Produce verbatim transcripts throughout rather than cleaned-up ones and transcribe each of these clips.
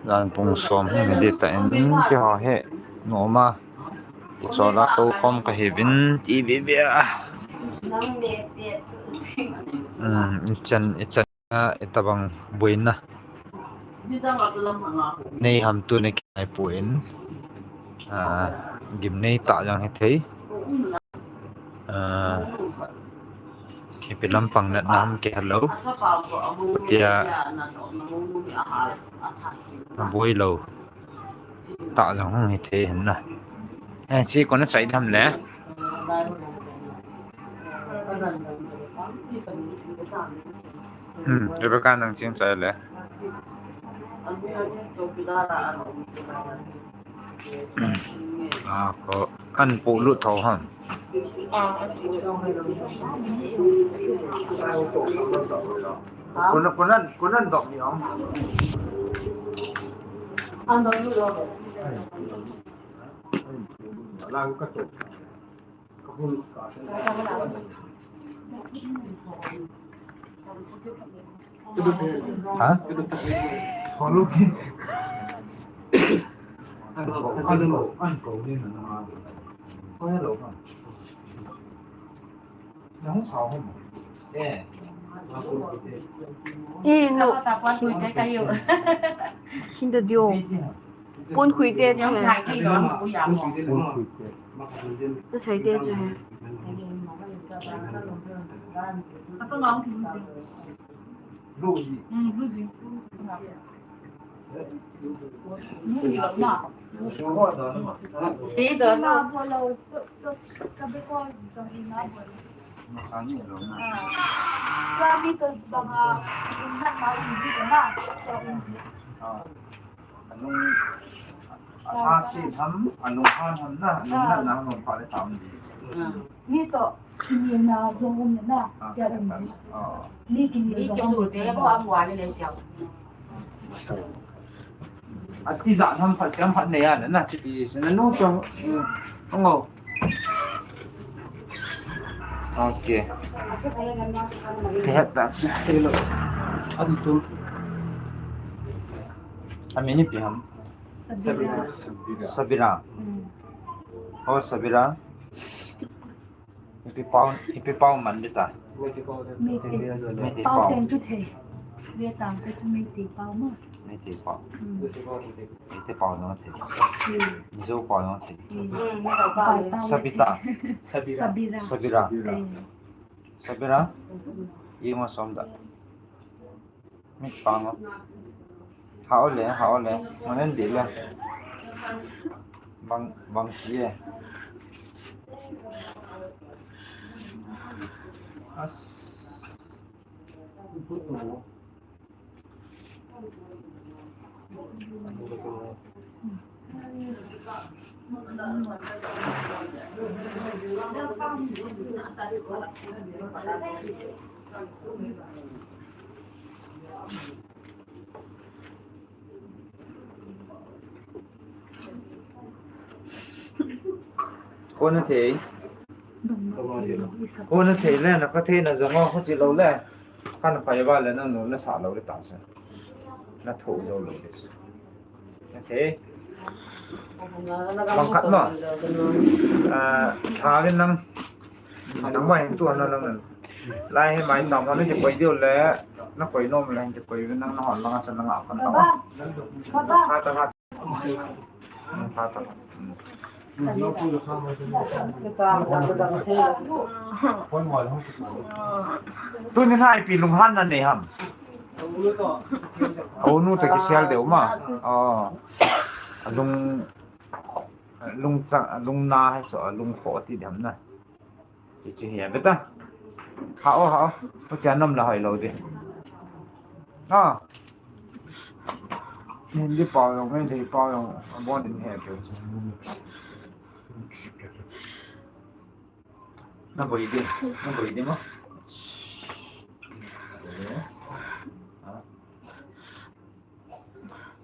Jan pung som hi mi di ta in, keiho hi noma. Kichola tou khom kahiuvin ti bebe a. Um, ichan, ichan a, itobang boina nei ham tu na kinai poi. Ah, gimnei tah jong hithei. Ah, ipi lampang natna ham kihe lou. Tia boi lou tah jong hung hithei hin na. Eh, chi kona chai tham le. Hmm, Rebecca nang ching chai le. Ah, ko an pu lu tho han. Kunan, kunan, kunan dok ni ong. An dok ni ong. Lang ka to. Ha? Ih, no. Hinda dio. Pon khui te chu he. Pon khui te. Nasei te chu he. Anung, ahasit ham, anung han ham na, anung natna ham pha le tam ji. Mi to, kini na jong um na, ah, ya um ji. Ah. Mi kini jong um ji. Ati ja ham phat, ham phat ne ya na, na, ti ti, na nu jong, mm, ngo. Okay. Kihet ta si. Hello. Adi tu. Ami ni pi ham. Sabira. Sabira. Sabira. Hmm. Oh, Sabira. Ipi pau, ipi pau man di ta. Meitei. Meitei pau. Pau teng chu thei. Ve tang te chu Meitei pau ma. Meitei pau. Hmm. Meitei pau jong thei. Hmm. Mizo pau jong thei. Hmm. Sabita. Sabira. Sabira. Sabira. Sabira. Ima som da. Mi pang o. Hao le, hao le. Manen di le. Bang, bang si e. As. Kona thei. Kona thei le, na ka thei na jong o, ka chi lou le. Kana phai va le, nang nu na sa lou le ta sa. Na tho jou lou le. Okay. Bang khat mo. Ah, tha vin nang. Nang mai tu na lang. Lai he mai tam na koi diu le. Na koi nom le koi vin nang na hon lang sa nang a kan ta. Tha ta tha. Tha ta. Tuni na ipi lunghan na nei ham. Unu ta kisel deu ma. Oh. Lung, lung cha, lung na hai so, lung kho ti dem na. Chi chi hi beta. Ha o, ha o. Pu cha nom la hoi lo di. Ah. Hindi pau jong, Meitei pau jong, abon din he pe. Na boi di, na boi di mo.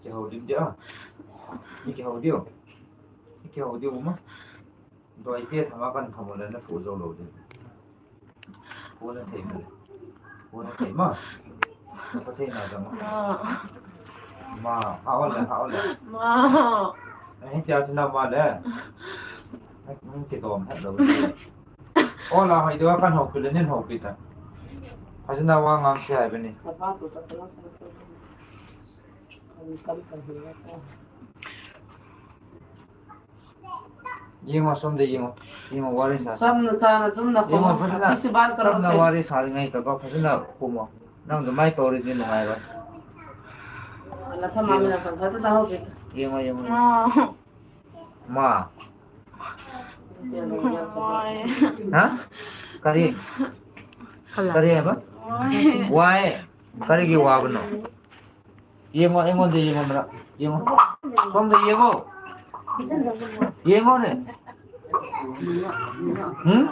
Kihou dim dia. Ni kihou diu. Ni kihou diu ma. Doi te thama kan thamo le na thu jou lou di. Kona thei ma le. Kona thei ma. Ka thei na jama. Ma, ha ole, ha ole. Ma. Ai, tia sina ma le. Ai, kidom het lou. Ola, hai dua kan hou pile, nin hou pita. Hasina wa ngam si ai bini. Yingo, som de yingo. Yingo, worry sa. Som na cha na, som na ko. Yingo, phasina. Sisi ban ka som na se. Worry sa ngai ka ko, phasina ko mo. Nang do mai tori din ngai ba. Ala tha ma mi na kan, phasina ho ke. Yingo, yingo. Ma. Ma. Why? Ha? Kari. Hala. Kari ba? Why? Why? Kari ki wa ba no? Yingo, yingo de yingo mara. Yingo. Som de yingo. Yingo ne. Hmm?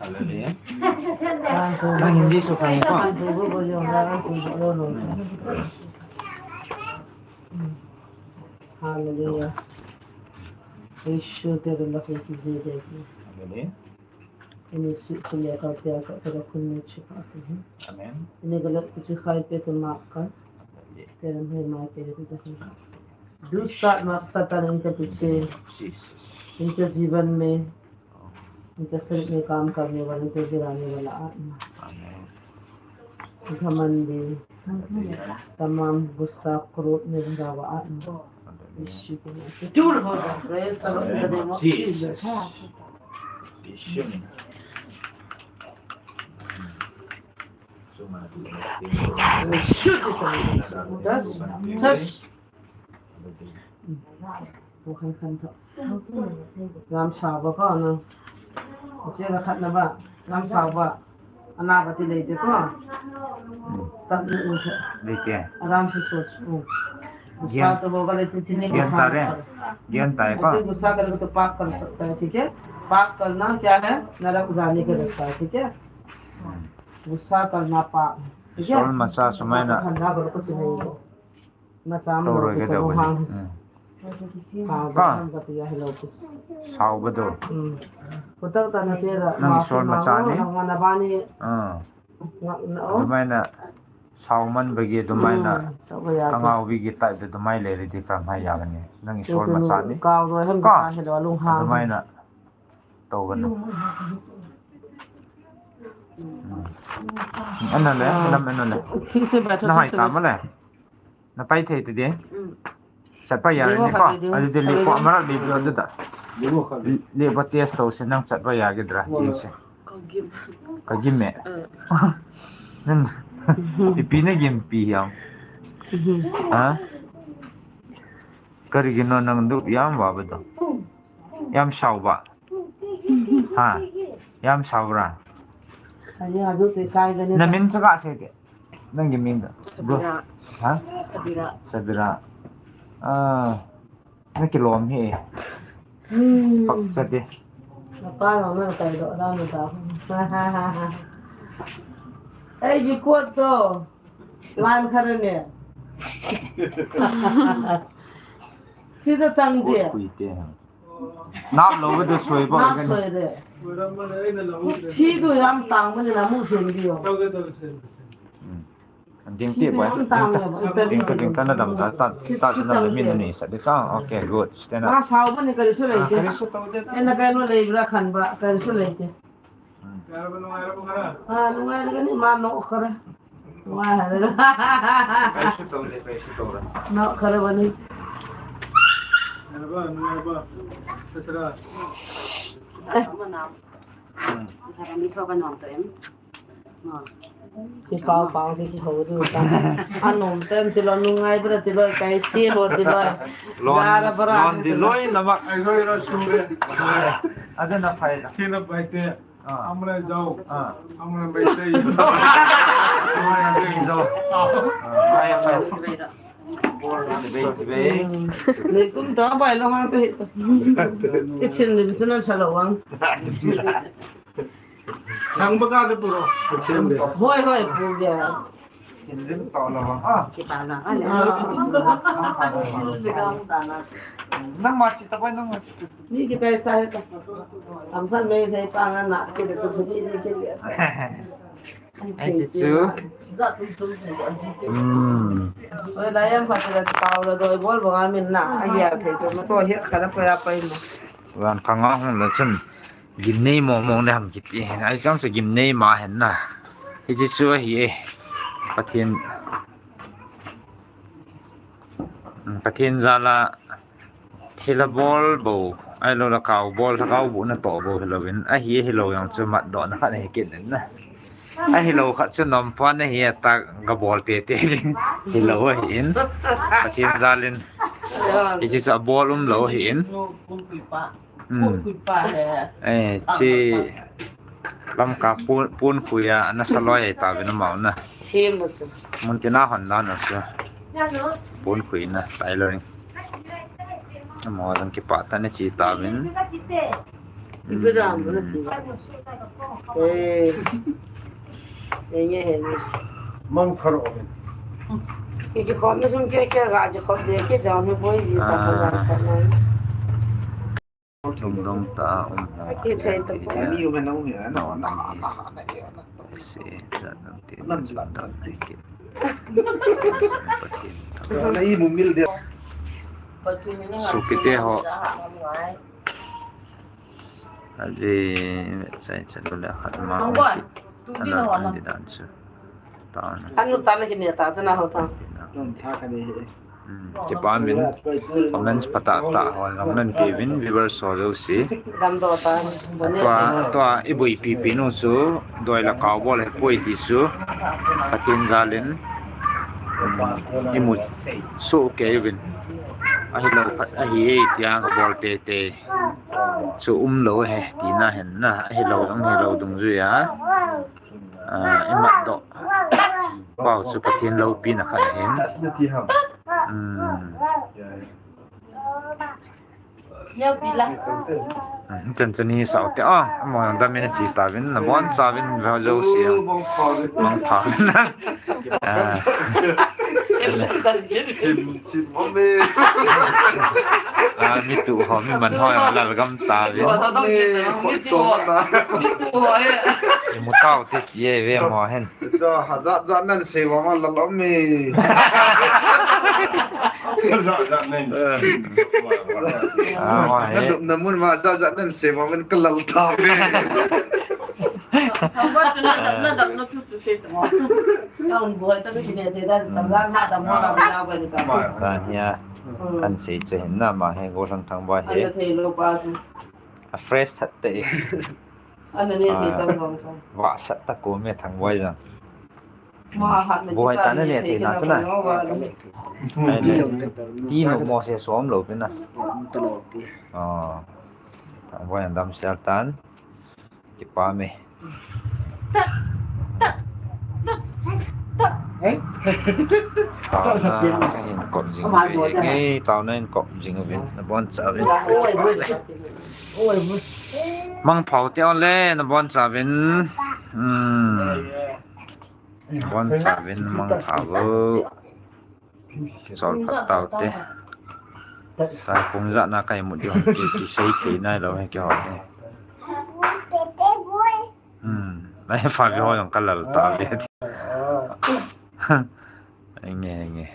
Hallelujah. Nang Hindi so kaya pa. Hallelujah. Yesu tere la ko kije de. Hallelujah. Ini si sile ka pia ka tere kun ne chika. Amen. Ini galat kuchi khai pe te ma ka. Hallelujah. Tere mai ma tere te. दूसरा आत्मा शैतान इनके पीछे, Jesus. इनके जीवन में, इनके शरीर में काम करने वाले, इनको गिराने वाला आत्मा। Amen. घमंडी, तमाम गुस्सा, क्रोध में भरा हुआ आत्मा। Hallelujah. यीशु के नाम से दूर हो जाओ। Praise the Lord, in the name of Jesus. Jesus. यीशु ने। यीशु के नाम से। Touch। Touch। Lam sao ba ko, no? Che ka khat na ba, lam sao ba. Ana ba ti lei te ko. Tat ni u che. Lei te. Aram se so. Gusa to ho ga le ti ti ni. Gyan ta re. Gyan ta e pa. Aise गुस्सा करे तो पाप कर सकता है, ठीक है? पाप करना क्या है? नरक जाने का रास्ता है, ठीक है? गुस्सा करना पाप है, ठीक है? Sol masa sumai na. Khanda ko ko chinai ko. Macha mo lo kisa mo hang. Ka. Sao ba do. Nang sol macha ni. Dumai na sao man bagi dumai na. Kangau bagi tai de dumai le di ka mai ya ni. Nang sol macha ni. Ka. Dumai na. Tau ba no. Ano le, lam ano le. Na hai ta mo le. Na pai thei te de. Chat pai ya ni ko. Adi de le ko amara le lo de da. Le ko test to se nang chat pai ya ke dra. Ka gim. Ka gim me. Nang. Ipi na gim pi yam. Ha? Kari gino nang du yam wa ba do. Yam sao ba. Ha. Yam sao ra. Na min cha ka se de. Nang ki min da. Sabira. Ha? Sabira. Sabira. Ah. Na ki lom hi. Hmm. Pak sa de. Na pa lo na kai do da na da. Ei, ki kuat to. Lan kha ne. Sida chang de. Kui te. Nap lo ve de soi ba. Nap soi de. Phi tu yam tang ma ni na mu sin di yo. Ding ti ba. Ding ka ding ta na dam ta ta ta na le min ni sa de sa. Okay, good. Stand up. Ma sao ma ni ka su le de. Ena ka no le bra khan ba ka su le de. Ah, nungai le ni ma no kare. Nungai le. Kai su to le, kai su to le. No kare ba ni. Nungai ba, nungai ba. Terserah. Ki pau pau ki ki ho du ta. Anom tem ti lo nungai bra ti lo kai si ho ti lo. Lon, lon ti lo na mak. Ai lo ro su re. Ada na phai la. Si na bai te. Amra jao. Amra bai te. Amra jao. Bai, bai. Bai, bai. Ni kum ta bai lo ha te. Kitchen din tu na sa lo wang. Sang ba ka de puro. Hoi, hoi, pu ya. Nangma chi ta pai, nangma chi ta. Ni kita sa ta. Ang san me sai pa na na kita tu ni ni kita. Ai, chi chu. Hmm. Oi, la yang pa la pau la doi bol bol amin na. Ai ya thei chu ma so hiat kha la pa ya pai mo. Wan ka nga hung la chun. Gimnei mong mong le ham kiti. Ai chang chu gimnei ma hen na. Hichi chu ahi e. Pathen. Hmm, Pathen jal a. Thil a bol bou, ahilou le kau bol, kau bou na toh bou hilou in, ahi, ahilou jong chu matdoh na khat ahi kit in na. Ahilou khat chu nom pon ahi a ta ka bol tete ding. Hilou ahi in. Pathen jal in. Hichi chu a bol um lou ahi in. Hmm. Eh, chi Lamka pon, pon khui a, ana sa loi ai ta vin amau na. Sim chu. Mun tina hon dan a chu. Pon khui na, tai loi. Amau jong kipah tah in chi ta vin. Ibe dam na chi. Eh. Eh, nge he ni. Mang kharo. Ki ki khom na sum ke ke ga ji khom de ke dam ni boi ji ta ko da sa na. Lungdong tah a um ho. Ki thei to ko. Ni um na um ya na na na na. Se da dam te. Nan la dam te ke. Na i mu mil de. Su kiti ho. Aji sai sai lo le khat ma. Ana kan di dan su. Anu tana kini ta sana ho ta. Hmm, kipa min comments phatah tah ho jong nan pe uvin viewers ho jouse. Damdoh ta. Tua, tua i boipi pi nu chu doi le kau bol ahi poi ti chu Pathen jal in, hmm, i mu soh kei uvin. Ahilou khat ahi e tia ka bol tete. Chu um lou ahi tina hen na, ahilou jong hilou dungjui a. Ah, i matdoh pau chu Pathen loupina khat ahin. Hmm. Hmm, chan chu ni sao te a, amau jong dam in chi ta vin, na bon cha vin, ve jouse. Mangpha vin. Ah. Chim, chim, mom e. Ah, mi tu ho, mi man ho, la gam ta vin. Mom e, khut chom na. I mu tau te ti e ve mo hen. Cha, ha, jat jat nan sei vang a la lom e. Jat jat nan. Ah, wa he. Na, na mun ma jat jat nan sei vang a ka lal ta ve. Hamba tu na, na dam na tu tu sei ta. Na un boi ta ki ne te da, ta la na dam mo la la ba ni ta. Ba ya. Hmm. Kan sei che hin na ma he Gollhang Thangboi he. An thei lo pa su. A fresh that te. Ana ne thei tam lo sa. Vahsat ta ko me Thangboi jong. Boi ta na ne thei na chu na. Ai ne. Ti nu mo se som lou pi na. Oh. Thangboi an damsel tan. Kipa me. Taona ka hin kop jing uve. Nge, taona hin kop jing uve. Na bon cha uve. Mangpha u te o le, na bon cha uvin. Hmm. Bon cha uvin mangpha u. Sol phat tau te. Sai kung ja na kai mu di hon ki, ki sei thei nai lou he ki hon he. Hmm. Nai fa vi ho jong ka lal ta ve. Nge, nge.